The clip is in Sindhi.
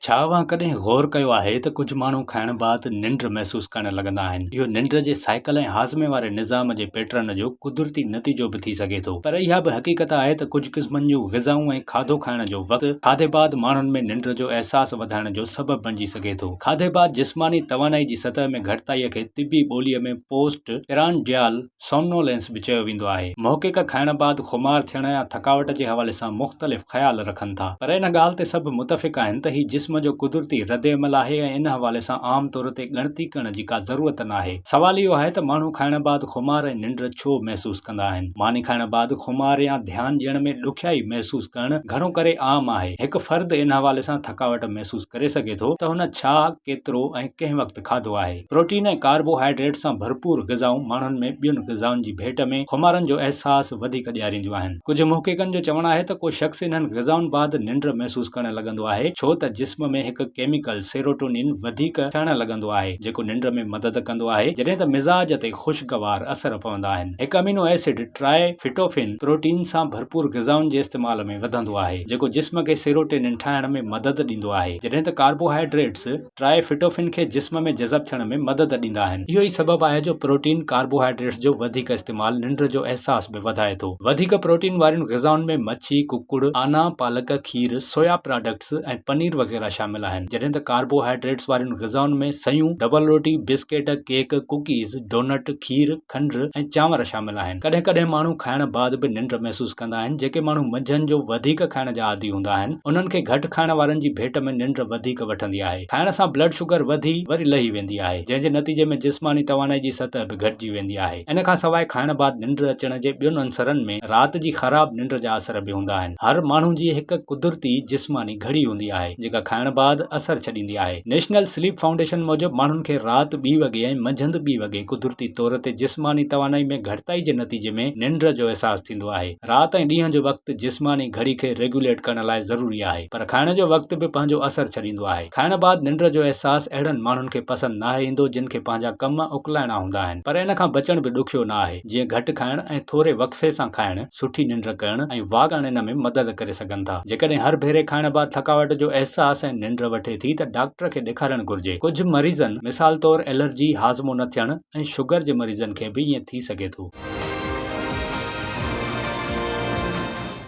ڇا اوهان ڪڏهن غور ڪيو آهي ته ڪجهه ماڻهو کائڻ بعد ننڊ محسوس ڪرڻ لڳندا آهن؟ اهو ننڊ جي سائيڪل ۽ هاضمي واري نظام جي پيٽرن جو قدرتي نتيجو به ٿي سگهي ٿو. پر اها به حقيقت آهي ته ڪجهه قسمن جون غذائون ۽ کاڌو کائڻ جو وقت کاڌي بعد ماڻهن ۾ ننڊ جو احساس وڌائڻ جو سبب بڻجي سگهي ٿو. کاڌي بعد جسماني توانائي جي سطح ۾ گهٽتائي کي طبي ٻوليء ۾ پوسٽ پرانڊيال سومنولينس به چيو ويندو آهي. محقق کائڻ بعد خمار ٿيڻ يا ٿڪاوٽ جي حوالي سان مختلف خيال رکن ٿا پر ان ڳالهه تي سڀ متفق آهن ته هي جسم جو قدرتي ردعمل آهي ۽ ان حوالي سان عام طور تي ڳڻتي ڪرڻ جي ڪا ضرورت ناهي. سوال اهو آهي ته ماڻهو کائڻ بعد خمار ۽ ننڊ ڇو محسوس ڪندا آهن؟ ماني کائڻ بعد خمار يا ڌيان ڏيڻ ۾ ڏکيائي محسوس ڪرڻ گهڻو ڪري عام آهي. هڪ فرد ان حوالي سان ٿڪاوٽ محسوس ڪري سگهي ٿو ته هن ڇا، ڪيترو ۽ ڪنهن وقت کاڌو آهي. پروٽين ۽ ڪاربوهائيڊريٽ سان ڀرپور غذائون ماڻهن ۾ ٻين غذائن جي ڀيٽ ۾ خمارن جو احساس وڌيڪ ڏيارينديون آهن. ڪجهه محققن جو چوڻ آهي ته ڪو شخص انهن غذائن بعد ننڊ محسوس ڪرڻ لڳندو آهي ڇو ته جسم ۾ هڪ ڪيميڪل سيروٽونين وڌيڪ ٺهڻ لڳندو آهي جيڪو ننڊ ۾ مدد ڪندو آهي جڏهن ته مزاج تي خوشگوار اثر پوندا آهن. هڪ امينو ايسڊ ٽرائي فٽوفين پروٽين سان ڀرپور غذائن جي استعمال ۾ وڌندو آهي جيڪو جسم کي سيروٽينين ٺاهڻ ۾ مدد ڏيندو آهي جڏهن ته ڪاربوهائيڊريٽس ٽرائي فٽوفين کي جسم ۾ جذب ٿيڻ ۾ مدد ڏيندا آهن. اهو ئي سبب آهي جو پروٽين، ڪاربوهائيڊريٽس جو وڌيڪ استعمال ننڊ جو احساس به وڌائي ٿو. وڌيڪ پروٽين وارين غذائن ۾ مڇي، ڪڪڙ، آنا، پالڪ، کير، سويا پراڊڪٽس ۽ پنير وغيره شامل آهن. جڏهن ته ڪاربوهائيڊريٽس وارين غذائن ۾ سيون، ڊبل روٽي، بسڪيٽ، ڪيڪ، ڪوڪيز، don't, کير، کنڊ ۽ چانور شامل آهن. ڪڏهن ڪڏهن ماڻهو کائڻ بعد به ننڊ محسوس ڪندا آهن. جيڪي ماڻهو منجهند جو وڌيڪ کائڻ جا عادي هوندا آهن، انهن کي گهٽ کائڻ وارن جي ڀيٽ ۾ ننڊ وڌيڪ وٺندي آهي. کائڻ سان بلڊ شگر وڌي وري لهي ويندي آهي، جنهن جي نتيجي ۾ جسماني توانائي جي سطح به گهٽجي ويندي آهي. ان کان سواء کائڻ بعد ننڊ اچڻ جي ٻين عنصرن ۾ رات جي خراب ننڊ جا اثر به هوندا آهن. هر ماڻهو جي هڪ قدرتي جسماني گهڙي هوندي آهي، جيڪا کائڻ بعد اثر ڇڏيندي آهي. نيشنل سليپ فائونڊيشن موجب ماڻهن کي رات ٻي وڳي ۽ منجهند ٻي وڳي قدرتي طور تي جسماني توانائي ۾ گهٽتائي جي نتيجي ۾ ننڊ جو احساس ٿيندو آهي. رات ۽ ڏينهن جو وقت جسماني گهڙي کي ريگيوليٽ ڪرڻ لاء ضروري آهي پر کائڻ جو وقت به پنهنجو اثر ڇڏيندو آهي. کائڻ بعد ننڊ جو احساس اهڙن ماڻهن کي پسند ناهي ايندو جن کي پنهنجا ڪم اڪلائڻا هوندا آهن پر ان کان بچڻ به ڏکيو نه آهي جيئن گهٽ کائڻ ۽ ٿوري وقفي سان کائڻ، سٺي ننڊ ڪرڻ ۽ واڪ ڪرڻ ان ۾ مدد ڪري سگهن ٿا. جيڪڏهن هر ڀيري کائڻ بعد ٿڪاوٽ جو احساس ۽ ننڊ وٺي ٿي ته ڊاڪٽر کي ڏيکارڻ گهرجي. ڪجهه مريضن مثال طور الرجي، هاضمو نه ٿيڻ ۽ شگر جي مريضن کي به ائين ٿي سگهي ٿو.